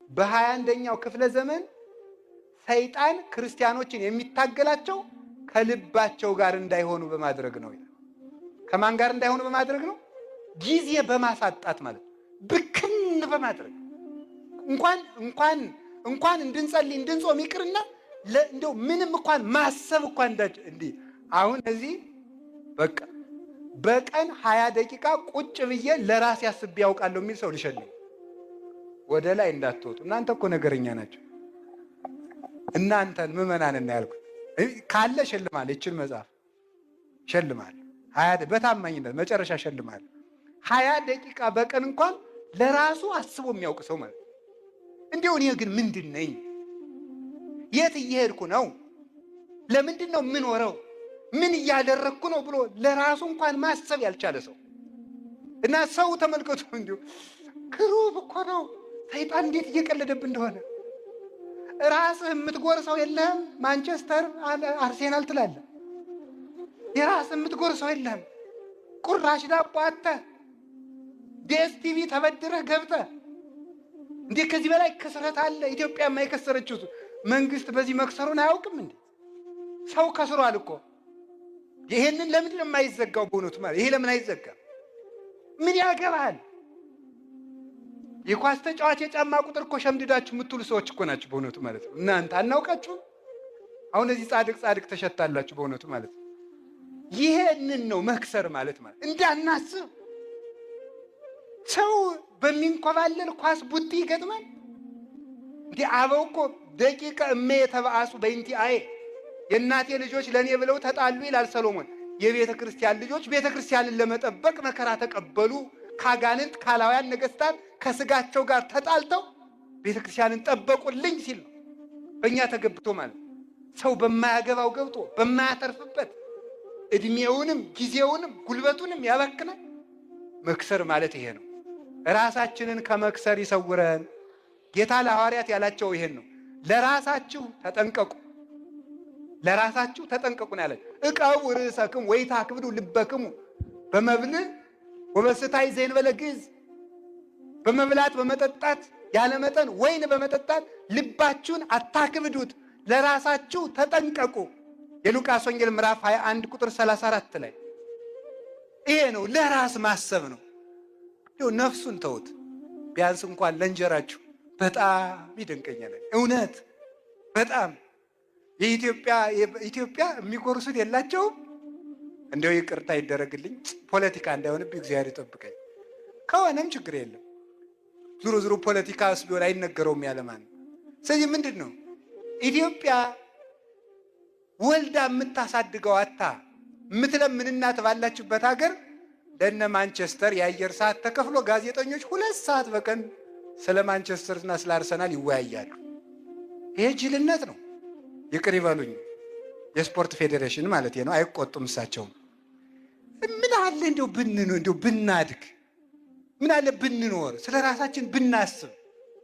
በ21ኛው ክፍለ ዘመን ሰይጣን ክርስቲያኖችን የሚታገላቸው ከልባቸው ጋር እንዳይሆኑ በማድረግ ነው ይላል። ከማን ጋር እንዳይሆኑ በማድረግ ነው? ጊዜ በማሳጣት ማለት ነው። ብክን በማድረግ እንኳን እንኳን እንኳን እንድንጸልይ እንድንጾም ይቅርና እንደው ምንም እንኳን ማሰብ እንኳን እንዲህ አሁን እዚህ በቃ በቀን 20 ደቂቃ ቁጭ ብዬ ለራሴ አስቤ ያውቃለሁ የሚል ሰው ልሸልም። ወደ ላይ እንዳትወጡ እናንተ እኮ ነገረኛ ናቸው። እናንተን ምዕመናን እና ያልኩት ካለ ሸልማለሁ፣ ይችን መጽሐፍ ሸልማለሁ። በታማኝነት መጨረሻ ሸልማለሁ። 20 ደቂቃ በቀን እንኳን ለራሱ አስቦ የሚያውቅ ሰው ማለት እንዲሁ እኔ ግን ምንድን ነኝ? የት እየሄድኩ ነው? ለምንድን ነው የምኖረው? ምን እያደረግኩ ነው ብሎ ለራሱ እንኳን ማሰብ ያልቻለ ሰው እና ሰው ተመልከቱ፣ እንዲሁ ክሩብ እኮ ነው። ሰይጣን እንዴት እየቀለደብን እንደሆነ። ራስህ የምትጎርሰው የለህም። ማንቸስተር አርሴናል ትላለህ። የራስህ የምትጎርሰው የለህም። ቁራሽ ዳቦ አጥተህ ዲኤስቲቪ ተበድረህ ገብተህ እንዴ! ከዚህ በላይ ክስረት አለ? ኢትዮጵያ የማይከሰረችው መንግስት በዚህ መክሰሩን አያውቅም እንዴ? ሰው ከስሯል እኮ። ይሄንን ለምንድን ነው የማይዘጋው? በእውነቱ ማለት ይሄ ለምን አይዘጋም? ምን ያገባል? የኳስ ተጫዋች የጫማ ቁጥር እኮ ሸምድዳችሁ የምትውሉ ሰዎች እኮ ናችሁ። በእውነቱ ማለት ነው። እናንተ አናውቃችሁም። አሁን እዚህ ጻድቅ ጻድቅ ተሸታላችሁ። በእውነቱ ማለት ነው። ይሄንን ነው መክሰር ማለት ማለት እንዳናስብ ሰው በሚንኮባለል ኳስ ቡጢ ይገጥማል። እንዲህ አበው እኮ ደቂቀ እሜ የተባአሱ በእንቲ አዬ የእናቴ ልጆች ለእኔ ብለው ተጣሉ ይላል ሰሎሞን። የቤተ ክርስቲያን ልጆች ቤተ ክርስቲያንን ለመጠበቅ መከራ ተቀበሉ። ካጋንንት ካላውያን ነገስታት ከስጋቸው ጋር ተጣልተው ቤተ ክርስቲያንን ጠበቁልኝ ሲል ነው። በእኛ ተገብቶ ማለት ሰው በማያገባው ገብቶ በማያተርፍበት እድሜውንም ጊዜውንም ጉልበቱንም ያባክናል። መክሰር ማለት ይሄ ነው። ራሳችንን ከመክሰር ይሰውረን። ጌታ ለሐዋርያት ያላቸው ይሄን ነው። ለራሳችሁ ተጠንቀቁ፣ ለራሳችሁ ተጠንቀቁ ነው ያላቸው። እቀቡ ርእሰክሙ ወኢታክብዱ ልበክሙ በመብልዕ ወበስታይ ዘእንበለ ግዕዝ፣ በመብላት በመጠጣት ያለመጠን ወይን በመጠጣት ልባችሁን አታክብዱት፣ ለራሳችሁ ተጠንቀቁ። የሉቃስ ወንጌል ምዕራፍ 21 ቁጥር 34 ላይ ይሄ ነው፣ ለራስ ማሰብ ነው። ነፍሱን ተውት፣ ቢያንስ እንኳን ለእንጀራችሁ። በጣም ይደንቀኛል እውነት በጣም የኢትዮጵያ ኢትዮጵያ የሚጎርሱት የላቸውም። እንደው ይቅርታ ይደረግልኝ፣ ፖለቲካ እንዳይሆንብኝ እግዚአብሔር ይጠብቀኝ። ከሆነም ችግር የለም። ዙሮ ዙሮ ፖለቲካስ ቢሆን አይነገረውም ያለማን። ስለዚህ ምንድን ነው ኢትዮጵያ ወልዳ የምታሳድገው አታ የምትለምን እናት ባላችሁበት ሀገር ለነ ማንቸስተር የአየር ሰዓት ተከፍሎ ጋዜጠኞች 2 ሰዓት በቀን ስለ ማንቸስተርና ስለ አርሰናል ይወያያሉ። ይሄ ጅልነት ነው። ይቅር ይበሉኝ፣ የስፖርት ፌዴሬሽን ማለት ነው። አይቆጡም እሳቸውም። ምን አለ እንደው እንደው ብናድግ፣ ምን አለ ብንኖር፣ ስለ ራሳችን ብናስብ፣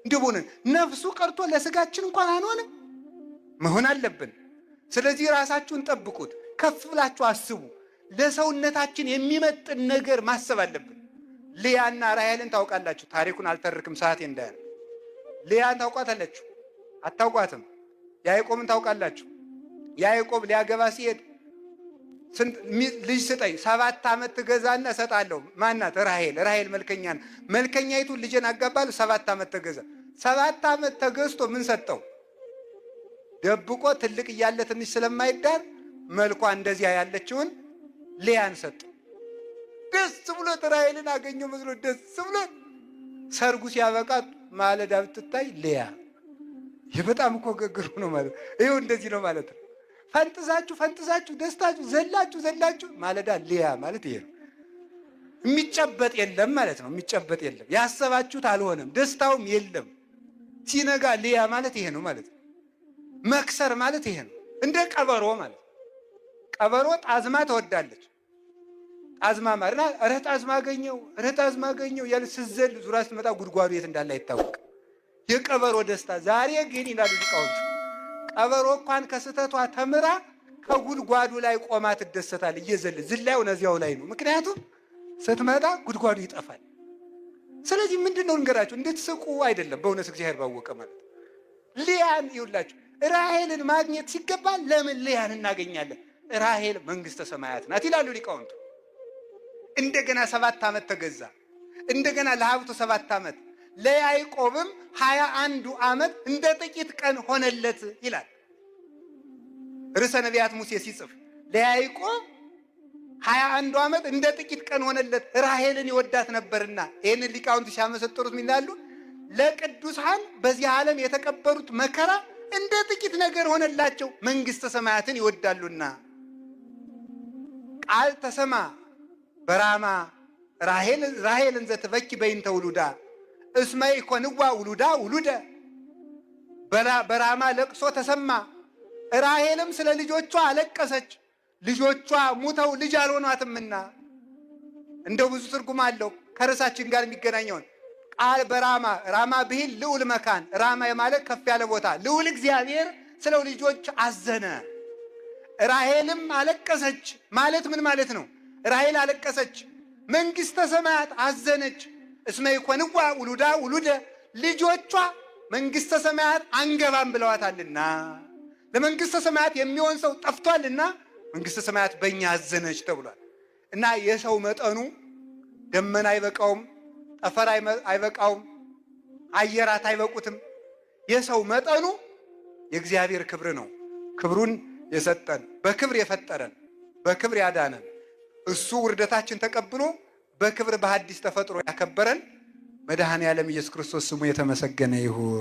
እንደው በሆነ ነፍሱ ቀርቶ ለስጋችን እንኳን አንሆንም መሆን አለብን። ስለዚህ ራሳችሁን ጠብቁት፣ ከፍ ብላችሁ አስቡ። ለሰውነታችን የሚመጥን ነገር ማሰብ አለብን። ልያና ራሔልን ታውቃላችሁ። ታሪኩን አልተርክም ሰዓቴ እንዳያል። ልያን ታውቋታላችሁ? አታውቋትም? ያዕቆብን ታውቃላችሁ? ያዕቆብ ሊያገባ ሲሄድ ልጅ ስጠኝ፣ 7 ዓመት ትገዛና እሰጣለሁ። ማናት? ራሔል። ራሔል መልከኛ ናት። መልከኛይቱን ልጄን አጋባለሁ፣ 7 ዓመት ተገዛ። 7 ዓመት ተገዝቶ ምን ሰጠው? ደብቆ ትልቅ እያለ ትንሽ ስለማይዳር መልኳ እንደዚያ ያለችውን ልያን ሰጠው። ደስ ብሎት ራሔልን አገኘው መስሎ ደስ ብሎት ሰርጉ ሲያበቃ ማለዳ ብትታይ ልያ። ይህ በጣም እኮ ገግሩ ነው ማለት ይኸው እንደዚህ ነው ማለት ነው። ፈንጥዛችሁ ፈንጥዛችሁ ደስታችሁ ዘላችሁ ዘላችሁ ማለዳ ልያ ማለት ይሄ ነው። የሚጨበጥ የለም ማለት ነው። የሚጨበጥ የለም። ያሰባችሁት አልሆነም፣ ደስታውም የለም። ሲነጋ ልያ ማለት ይሄ ነው ማለት ነው። መክሰር ማለት ይሄ ነው። እንደ ቀበሮ ማለት ነው። ቀበሮ ጣዝማ ትወዳለች። ጣዝማ ማርና ኧረ ጣዝማ አገኘው፣ ኧረ ጣዝማ አገኘው እያለች ስትዘል ዙራ ስትመጣ ጉድጓዱ የት እንዳለ አይታወቅም። የቀበሮ ደስታ ዛሬ ግን ይላሉ ሊቃውንቱ፣ ቀበሮ እንኳን ከስህተቷ ተምራ ከጉድጓዱ ላይ ቆማ ትደሰታለች። እየዘለ ዝላዩ እዚያው ላይ ነው። ምክንያቱም ስትመጣ ጉድጓዱ ይጠፋል። ስለዚህ ምንድን ነው እንገራችሁ፣ እንድትስቁ አይደለም። በእውነት እግዚአብሔር ባወቀ ማለት ልያን ይውላችሁ፣ ራሔልን ማግኘት ሲገባ ለምን ልያን እናገኛለን? ራሔል መንግስተ ሰማያት ናት ይላሉ ሊቃውንቱ። እንደገና 7 ዓመት ተገዛ። እንደገና ለሀብቱ 7 ዓመት፣ ለያዕቆብም 21ዱ ዓመት እንደ ጥቂት ቀን ሆነለት ይላል ርዕሰ ነቢያት ሙሴ ሲጽፍ። ለያዕቆብ 21ዱ ዓመት እንደ ጥቂት ቀን ሆነለት፣ ራሔልን ይወዳት ነበርና። ይህንን ሊቃውንት ሲያመሰጥሩት ምን ይላሉ? ለቅዱሳን በዚህ ዓለም የተቀበሉት መከራ እንደ ጥቂት ነገር ሆነላቸው፣ መንግሥተ ሰማያትን ይወዳሉና። ቃል ተሰምዐ በራማ ራሔል እንዘ ትበኪ በይንተ ውሉዳ እስመ ኢኮንዋ ውሉዳ ውሉደ። በራማ ለቅሶ ተሰማ፣ ራሔልም ስለ ልጆቿ አለቀሰች፣ ልጆቿ ሙተው ልጅ አልሆኗትምና። እንደው ብዙ ትርጉም አለው ከርዕሳችን ጋር የሚገናኘውን ቃል። በራማ፣ ራማ ብሂል ልዑል መካን፣ ራማ ማለት ከፍ ያለ ቦታ፣ ልዑል እግዚአብሔር ስለ ልጆች አዘነ። ራሔልም አለቀሰች ማለት ምን ማለት ነው? ራሔል አለቀሰች፣ መንግሥተ ሰማያት አዘነች። እስመ ኢኮንዋ ውሉዳ ውሉደ፣ ልጆቿ መንግሥተ ሰማያት አንገባም ብለዋታልና፣ ለመንግሥተ ሰማያት የሚሆን ሰው ጠፍቷልና መንግሥተ ሰማያት በእኛ አዘነች ተብሏል። እና የሰው መጠኑ ደመና አይበቃውም፣ ጠፈር አይበቃውም፣ አየራት አይበቁትም። የሰው መጠኑ የእግዚአብሔር ክብር ነው። ክብሩን የሰጠን፣ በክብር የፈጠረን፣ በክብር ያዳነን፣ እሱ ውርደታችን ተቀብሎ በክብር በሐዲስ ተፈጥሮ ያከበረን መድኃኔ ዓለም ኢየሱስ ክርስቶስ ስሙ የተመሰገነ ይሁን።